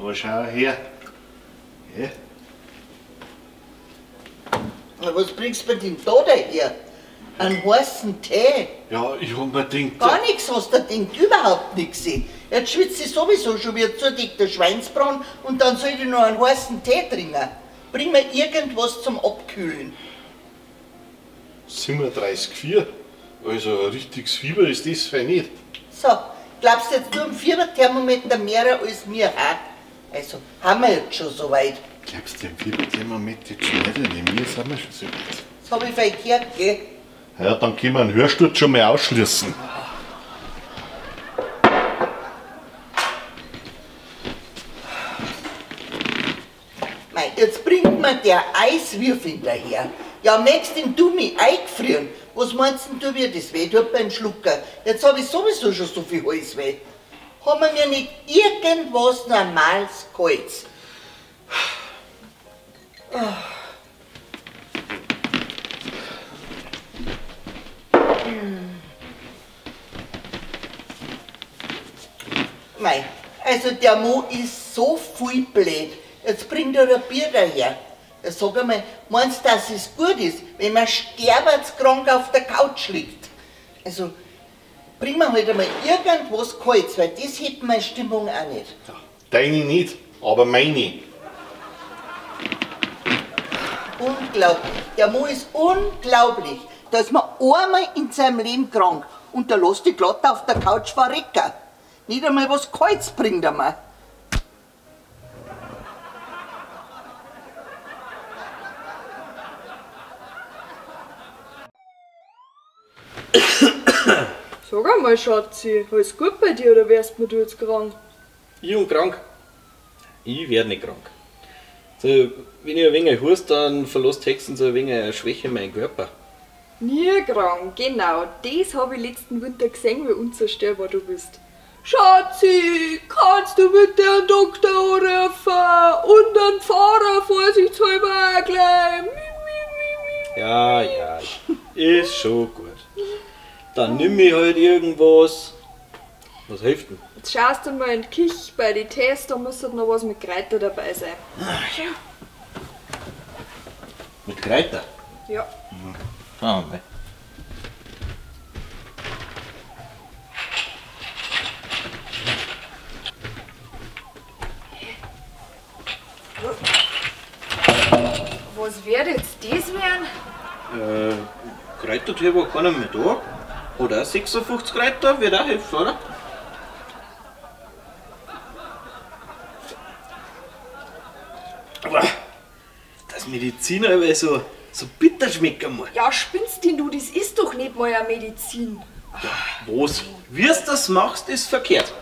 Da schau her. Ja. Was bringst du mir denn da daher? Einen heißen Tee? Ja, ich hab mir gedacht... Gar nichts hast du gedacht, überhaupt nichts. Jetzt schwitzt ich sowieso schon wie ein zudickter Schweinsbraten und dann soll ich noch einen heißen Tee trinken. Bring mir irgendwas zum Abkühlen. 37,4. Also ein richtiges Fieber ist das fein nicht. So, glaubst du jetzt du am Fieberthermometer mehr als mir, ha? Also, haben wir jetzt schon so weit. Glaubst du, am Fieberthermometer jetzt schon nicht? Neben mir sind wir schon so weit. Das hab ich verkehrt, gell? Ja, dann können wir einen Hörsturz schon mal ausschließen. Mei, jetzt bringt mir der Eiswürfel daher. Ja, möchtest denn du mich eingefrieren? Was meinst denn du, wie das weh tut beim Schlucker? Jetzt hab ich sowieso schon so viel Halsweh. Haben wir mir nicht irgendwas Normales geholt? Oh. Mei, also der Mo ist so viel blöd. Jetzt bringt er ein Bier daher. Ja, sag einmal, meinst du, dass es gut ist, wenn man sterbenskrank auf der Couch liegt? Also, bring mir halt einmal irgendwas Kaltes, weil das hebt meine Stimmung auch nicht. Ja, deine nicht, aber meine. Unglaublich. Der Mo ist unglaublich. Da ist man einmal in seinem Leben krank und da lässt die glatt auf der Couch verrecken. Nicht einmal was Kaltes bringt er mir. Sag einmal, Schatzi, alles gut bei dir oder wärst du jetzt krank? Ich und krank? Ich werd nicht krank. So, wenn ich ein wenig hust, dann verlässt Hexen so ein wenig eine Schwäche meinen Körper. Nie krank, genau. Das hab ich letzten Winter gesehen, wie unzerstörbar du bist. Schatzi, kannst du bitte einen Doktor anrufen und einen Pfarrer vorsichtshalber auch gleich? Ja, ja, ist schon gut. Dann nimm ich halt irgendwas. Was hilft denn? Jetzt schaust du mal in die Küche bei den Tees, da müsste noch was mit Kräuter dabei sein. Ach ja. Mit Kräuter? Ja. Mhm. Schauen wir mal. Was wird jetzt das werden? Kräutertee war keiner mehr da. Oder 56 Kräuter wird auch helfen, oder? Aber dass Medizin aber so bitter schmecken muss. Ja, spinnst denn du, das ist doch nicht mal eine Medizin. Ja, was? Wie du das machst, ist verkehrt.